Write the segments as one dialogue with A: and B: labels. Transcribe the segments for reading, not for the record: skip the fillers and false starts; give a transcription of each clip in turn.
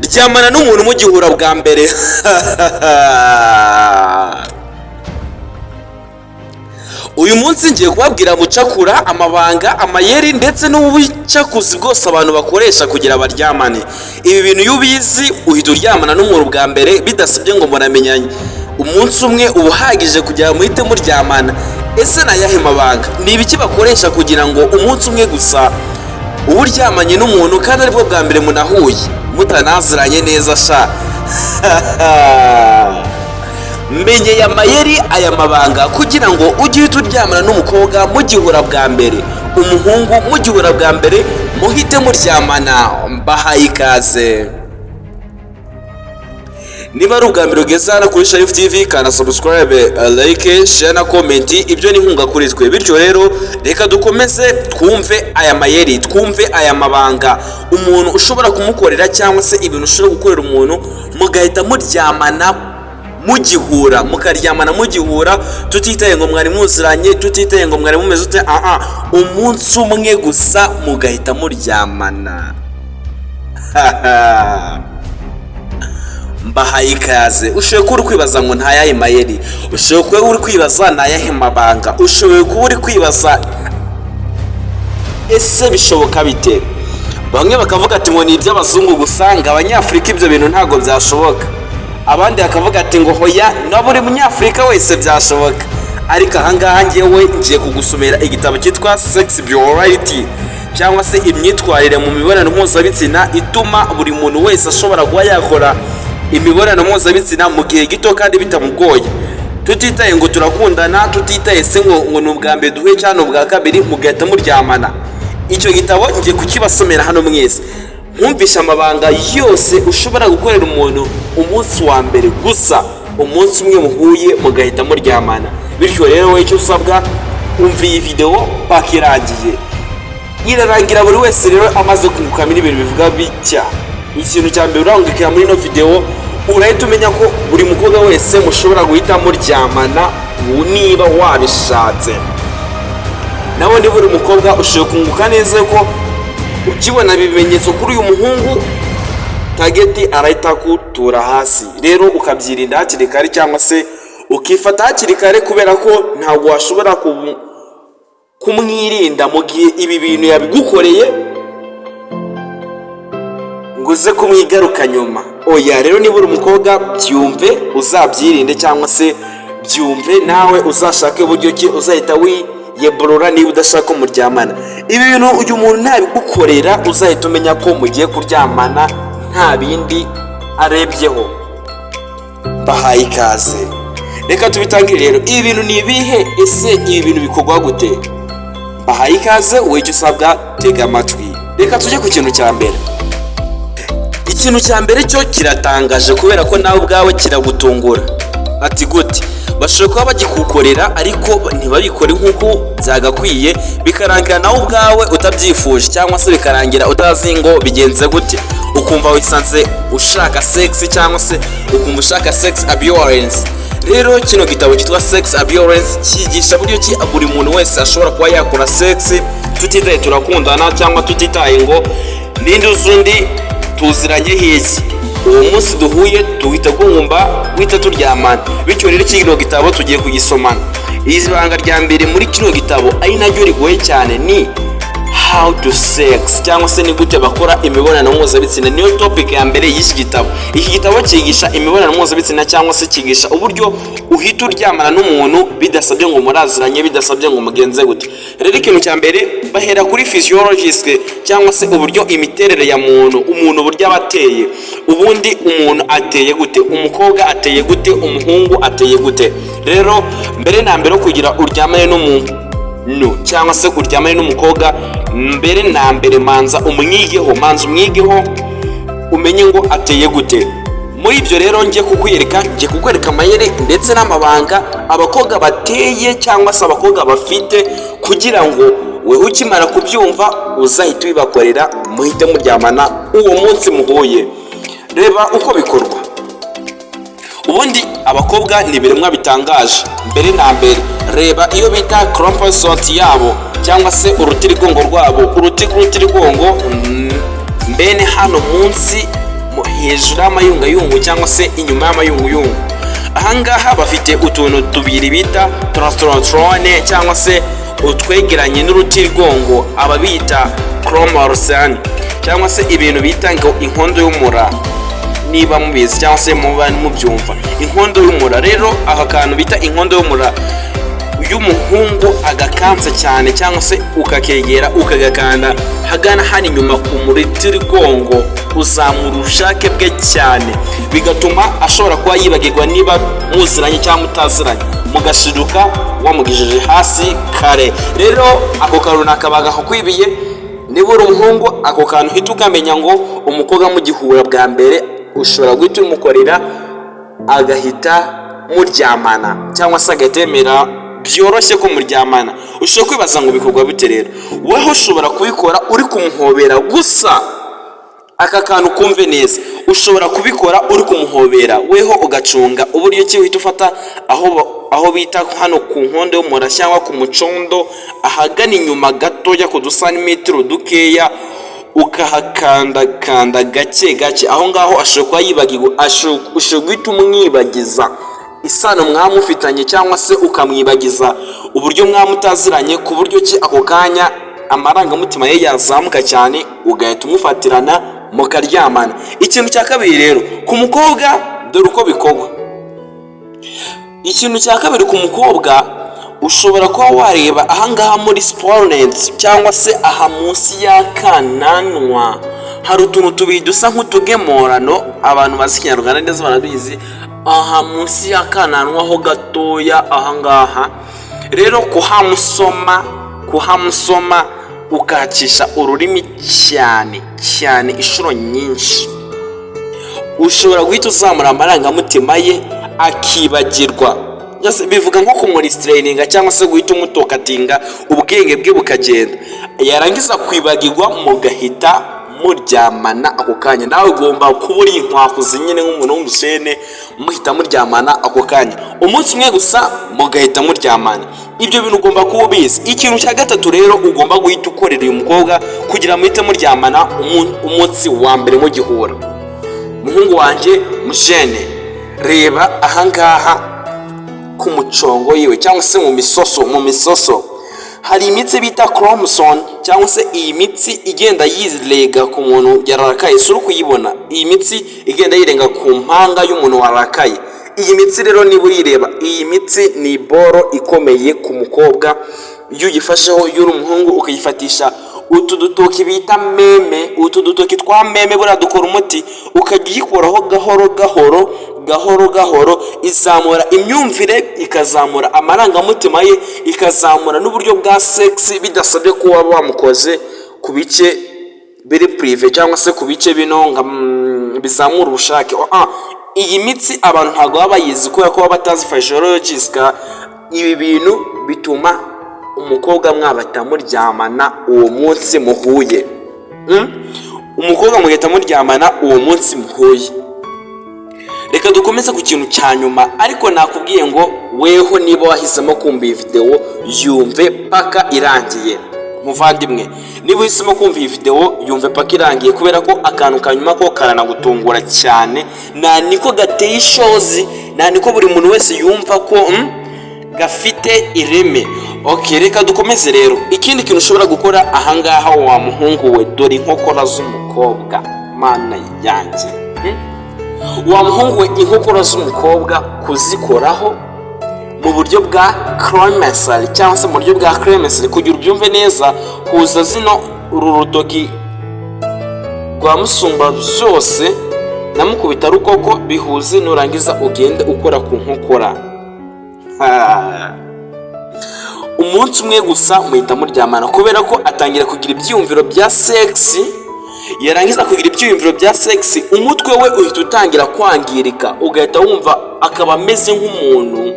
A: Ryamana n'umuntu mugihura bwa mbere. Uyu munsi ngiye kubabwira mucakura, amabanga, amayeri ndetse n'ubucakuzi bwose abantu bakoresha kugira baryamane. Ibi bintu iyo ubizi, uhita uryamana n'umuntu bwa mbere bidasabye ngo muramenyanye. Umunsi umwe uba uhagije kugira ngo muhite muryamana. Ese ni ayahe mabanga? Ni ibiki bakoresha kugira ngo umunsi umwe gusa uba uryamanye n'umuntu, kandi aribwo bwa mbere munahuye, mutanaziranye neza sha? Menyeye amayeri, aya mabanga, kugira ngo ujye uhita uryamana n'umukobwa mugihura bwa mbere, umuhungu mugihura bwa mbere muhite muryamana. Mbahaye ikaze. Niba ari ubwa mbere ugeze hano kuri Sharif TV, kanda subscribe, like, share na comment. Ibyo ni inkunga kuri twe. Bityo rero reka dukomeze twumve aya mayeri, twumve aya mabanga umuntu ushobora kumukorera, cyangwa se ibintu ushobora gukorera umuntu mugahita muryamana mugihura, mukaryamana mugihura, tutitaye ngo mwari muziranye, tutitaye ngo mwari mumeze ute. Aha umunsi umwe gusa mugahita muryamana. Mbahaye ikaze. Ushoboye kuba uri kwibaza ngo nta yahe mayeri, ushoboye kuba uri kwibaza ni ayahe mabanga, ushoboye kuba uri kwibaza ese bishoboka bite? Bamwe bakavuga ati ngo ni iby'abazungu gusa, ngo Abanyafurika ibyo bintu ntabwo byashoboka. Abandi bakavuga ati ngo hoya, na buri Munyafurika wese byashoboka. Ariko ahangaha ngewe ngiye kugusomera igitabo cyitwa Sex Reality, cyangwa se imyitwarire mu mibonano mpuzabitsina ituma buri muntu wese ashobora kuba yakora imibonano mpuzabitsina mu gihe gito kandi bitamugoye, tutitaye ngo turakundana, tutitaye se ngo ni ubwa mbere duhuye cyangwa ni ubwa kabiri, mugahita muryamana. Icyo gitabo ngiye kukibasomera hano mwese, nkumvishe amabanga yose ushobora gukorera umuntu umunsi wa mbere gusa, umunsi umwe muhuye mugahita muryamana. Bityo rero wowe icyo usabwa, umva iyi videwo paka irangiye. Irarangira buri wese rero amaze kungukamo ibintu bivuga bitya: ikintu cya mbere urangukira muri ino videwo, urahita umenya ko buri mukobwa wese mushobora guhita muryamana niba wabishatse. Nawe niba uri umukobwa, ushobora kunguka neza ko ukibona ibimenyetso kuri uyu muhungu, target arahita akutura hasi. Rero ukabyirinda hakiri kare, cyangwa se ukifata hakiri kare, kubera ko ntabwo washobora kumwirinda mu gihe ibi bintu yabigukoreye ngo uze kumwigaruka nyuma. Oya. Rero niba uri umukobwa, byumve uzabyirinde, cyangwa se byumve nawe uzashake uburyo ki uzahita wiyeborora niba udashaka ko muryamana. Ibi bintu uyu muntu ntabigukorera, uzahita umenya ko mugiye kuryamana nta bindi arebyeho. Bahaye ikaze, reka tubitangire. Rero ibi bintu ni ibihe? Ese ibi bintu bikorwa gute? Bahaye ikaze. Wowe icyo usabwa, tega amatwi. Reka tujye ku kintu cya mbere. Ikintu cya mbere cyo kiratangaje, kubera ko nawe ubwawe kiragutungura. Ati gute? Bashobora kuba bagikukorera ariko ntibabikore nk'uko byagakwiye, bikarangira nawe ubwawe utabyifuje, cyangwa se bikarangira utazi ngo bigenze gute, ukumva wisanze ushaka sex, cyangwa se ukumva ushaka sex abuse. Rero kino gitabo cyitwa Sex Abuse cyigisha buryo ki buri muntu wese ashobora kuba yakora sex, tutitaye turakundana, cyangwa tutitaye ngo ninde uzi undi, tuziranye hiki. Uwo munsi duhuye duhita gwumva guhita turyamana. Bityo rero kino gitabo tugiye kugisomana. Iri banga rya mbere muri kino gitabo, ari naryo rigoye cyane, ni how to sex, cyangwa se ni gute bakora imibonano mpuzabitsina. Niyo topic ya mbere y'iki gitabo. Iki gitabo cyigisha imibonano mpuzabitsina, cyangwa se cyigisha uburyo uhita uryamana n'umuntu bidasabye ngo muraziranye, bidasabye ngo mugenze gute. Rero ikintu cya mbere, bahera kuri physiologist, cyangwa se uburyo imiterere ya muntu, umuntu uburyo aba ateye. Ubundi umuntu ateye gute? Umukobwa ateye gute? Umuhungu ateye gute? Rero mbere na mbere, kugira uryamane n'umuntu cyangwa se uryamane n'umukobwa, mbere na mbere manza umwigeho, manza umwigeho, umenye ngo ateye gute. Muri ibyo rero ngiye kukwereka amayeri ndetse n'amabanga abakobwa bateye, cyangwa se abakobwa bafite, kugira ngo wewe ukimara kubyumva uzahite ubibakorera, muhite muryamana uwo munsi muhuye. Reba uko bikorwa. Ubundi abakobwa ni ibiremwa bitangaje. Mbere na mbere, reba iyo bita chromosome yabo, cyangwa se urutirigongo rwabo. Urutirigongo mbene hano munsi Hejuru y'amayunguyungu cyangwa se inyuma y'amayunguyungu, ahangaha bafite utuntu tubiri bita testosterone cyangwa se utwegeranye n'urutirigongo, aba bita chromosome, cyangwa se ibintu bita ngo inkondo y'umura, niba mubizi cyangwa se muba mubyumva. Inkondo y'umura rero, aka kantu bita inkondo y'umura y'umuhungu agakansa cyane cyangwa se ukakegera ukagakanda hagana hano inyuma ku murutirigongo, uzamura ubushake bwe cyane, bigatuma ashobora kuba yibagirwa niba muziranye cyangwa mutaziranye, mugashiduka wamugejeje hasi kare. Rero ako kantu nakabaga kakwibiye. Niba uri umuhungu, ako kantu uhita ukamenya ngo umukobwa mugihura bwa mbere ushobora guhita umukorera agahita muryamana, cyangwa se agahita yemera byoroshye ko muryamana. Ushobora kwibaza ngo bikorwa bite? Rero wowe ushobora kubikora uri kumuhobera gusa. Aka kantu kumve neza: ushobora kubikora uri kumuhobera, weho ugacunga uburyo ki uhita ufata aho bita hano ku nkondo y'umura cyangwa ku mucondo, ahagana inyuma gatoya ku dusantimetero dukeya, ukahakandakanda gake gake. Aho ngaho ashobora kuba yibagirwa, ushobora guhita umwibagiza isano mwamufitanye cyangwa se ukamwibagiza uburyo mwamutaziranye, ku buryo ki ako kanya amarangamutima ye yazamuka cyane, ugahita umufatirana mukaryamana. Ikintu cya kabiri rero ku mukobwa, dore uko bikorwa. Ikintu cya kabiri ku mukobwa, ushobora kuba wareba ahangaha muri sporensi cyangwa se aha munsi y'akananwa, hari utuntu tubiri dusa nk'utugemorano. Abantu bazi Ikinyarwanda neza barabizi. Aha munsi y'akananwa ho gatoya, ahangaha rero kuhamusoma ukahacisha ururimi cyane cyane inshuro nyinshi, ushobora guhita uzamura amarangamutima ye akibagirwa. Bivuga nko kumurestraininga cyangwa se guhita umutokatinga, ubwenge bwe bukagenda, yarangiza kwibagirwa mugahita muryamana ako kanya. Nawe ugomba kuba uri inkwakuzi nyine nk'umuntu w'umusene, muhita muryamana ako kanya, umunsi umwe gusa mugahita muryamana. Ibyo bintu ugomba kuba ubizi. Ikintu cya gatatu rero ugomba guhita ukorera uyu mukobwa kugira muhite muryamana umunsi wa mbere mugihura, muhungu wanjye mujene, reba ahangaha ku mucongo yiwe cyangwa se mu misoso hari imitsi bita chromosome, cyangwa se iyi mitsi igenda yirega ku muntu yararakaye. Si uri kuyibona iyi mitsi igenda yirenga ku mpanga y'umuntu warakaye? Iyi mitsi rero, niba uyireba, iyi mitsi ni boro ikomeye ku mukobwa. Iyo uyifasheho, iyo uri umuhungu, ukayifatisha utu dutoki bita meme, utu dutoki twa meme buriya dukora umuti, ukajya uyikuraho gahoro gahoro gahoro gahoro, izamura imyumvire, ikazamura amarangamutima ye, ikazamura n'uburyo bwa sex, bidasabye ko waba wamukoze ku bice biri privé cyangwa se ku bice bino nka bizamura ubushake. Iyi mitsi abantu ntabwo baba bayizi kubera ko baba batazi physiological. Ibi bintu bituma umukobwa mwabata muryamana uwo munsi muhuye. Umukobwa mugahita muryamana uwo munsi muhuye. Reka dukomeze ku kintu cya nyuma, ariko nakubwiye ngo weho niba wahisemo kumva iyi videwo, yumve paka irangiye. Muvandimwe, niba uhisemo kumva iyi videwo, yumve paka irangiye, kubera ko akantu ka nyuma ko karanagutungura cyane, nta niko gateye ishozi, nta niko buri muntu wese yumva ko gafite ireme. Ok, reka dukomeze rero. Ikindi kintu ushobora gukora ahangaha, wa muhungu we, dore inkokora z'umukobwa, mana yanjye. Wa muhungu we, inkokora z'umukobwa kuzikoraho mu buryo bwa kremesari cyangwa se mu buryo bwa kremesari, kugira ubyumve neza, huza zino uru rutoki rwa musumba byose na mukubita rukoko, bihuze, nurangiza ugende ukora ku nkokora. Ha. Umunsi umwe gusa muhita muryamana, kubera ko atangira kugira ibyiyumviro bya sex. Yarangiza kugira ibyiyumviro bya sex, umutwe we uhita utangira kwangirika, ugahita wumva akaba ameze nk'umuntu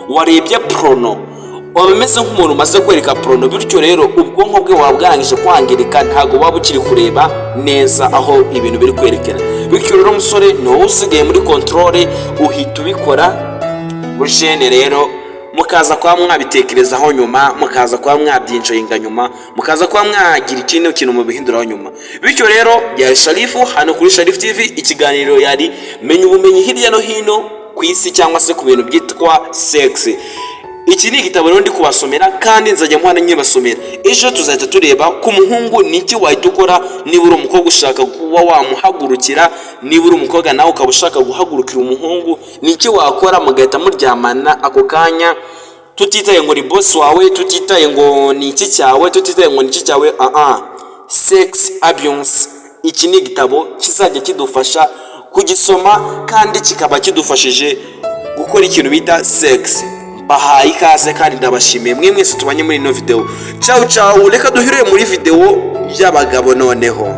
A: warebye porno, waba ameze nk'umuntu umaze kwereka porno. Bityo rero ubwonko bwe buba bwarangije kwangirika, ntabwo buba bukiri kureba neza aho ibintu biri kwerekera. Bityo rero umusore ni wowe usigaye muri contrôle, uhita ubikora. Bujene rero, muvandimwe, Mukaza kuba mwabitekerezaho nyuma, mukaza kuba mwabyenjoyinga nyuma, mukaza kuba mwagira ikindi kintu mubihinduraho nyuma. Bityo rero, yari Sharifu hano kuri Sharifu TV. Ikiganiro yari Menya Ubumenyi Hirya no Hino ku Isi, cyangwa se ku bintu byitwa sex. Iki ni igitabo rero ndi kubasomera, kandi nzajya muhana nyibasomera. Ejo tuzahita tureba ku muhungu, ni iki wahita ukora niba uri umukobwa ushaka kuba wamuhagurukira, niba uri umukobwa nawe ukaba ushaka guhagurukira umuhungu, ni iki wakora mugahita muryamana ako kanya, tutitaye ngo ni boss wawe, tutitaye ngo ni iki cyawe, tutitaye ngo ni iki cyawe. Aha, Sex Abuse, iki ni igitabo kizajya kidufasha kugisoma, kandi kikaba kidufashije gukora ikintu bita sex. Bahaye ikaze kandi ndabashimiye mwe mwese tubanye muri ino video. Ciao ciao, reka duhurire muri video y'abagabo noneho.